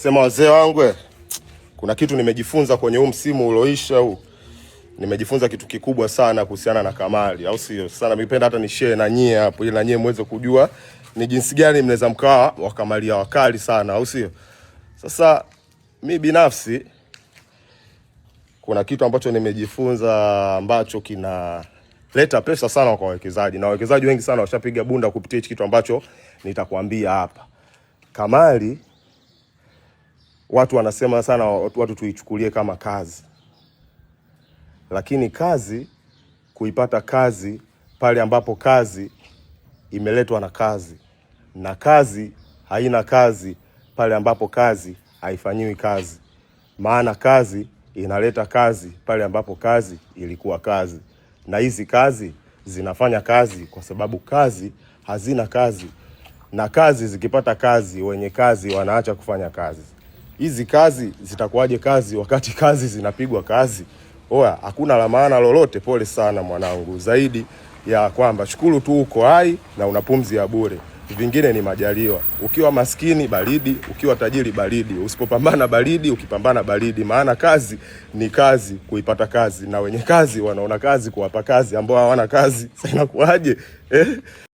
Sema wazee wangu, kuna kitu nimejifunza kwenye huu msimu ulioisha huu. Nimejifunza kitu kikubwa sana kuhusiana na kamari, au sio? Sana ningependa hata ni share na nyie hapo ili na nyie muweze kujua ni jinsi gani mnaweza mkawa wakamalia wakali sana, au sio? Sasa mi binafsi kuna kitu ambacho nimejifunza ambacho kinaleta pesa sana kwa wawekezaji, na wawekezaji wengi sana washapiga bunda kupitia hichi kitu ambacho nitakwambia hapa. Kamari watu wanasema sana, watu tuichukulie kama kazi, lakini kazi, kuipata kazi pale ambapo kazi imeletwa na kazi, na kazi haina kazi pale ambapo kazi haifanyiwi kazi. Maana kazi inaleta kazi pale ambapo kazi ilikuwa kazi, na hizi kazi zinafanya kazi kwa sababu kazi hazina kazi, na kazi zikipata kazi, wenye kazi wanaacha kufanya kazi. Hizi kazi zitakuwaje kazi wakati kazi zinapigwa kazi? Oya, hakuna la maana lolote. Pole sana mwanangu, zaidi ya kwamba shukuru tu uko hai na una pumzi ya bure, vingine ni majaliwa. Ukiwa maskini baridi, ukiwa tajiri baridi, usipopambana baridi, ukipambana baridi. Maana kazi ni kazi, kuipata kazi, na wenye kazi wanaona kazi kuwapa kazi ambao hawana kazi. Sasa inakuwaje eh?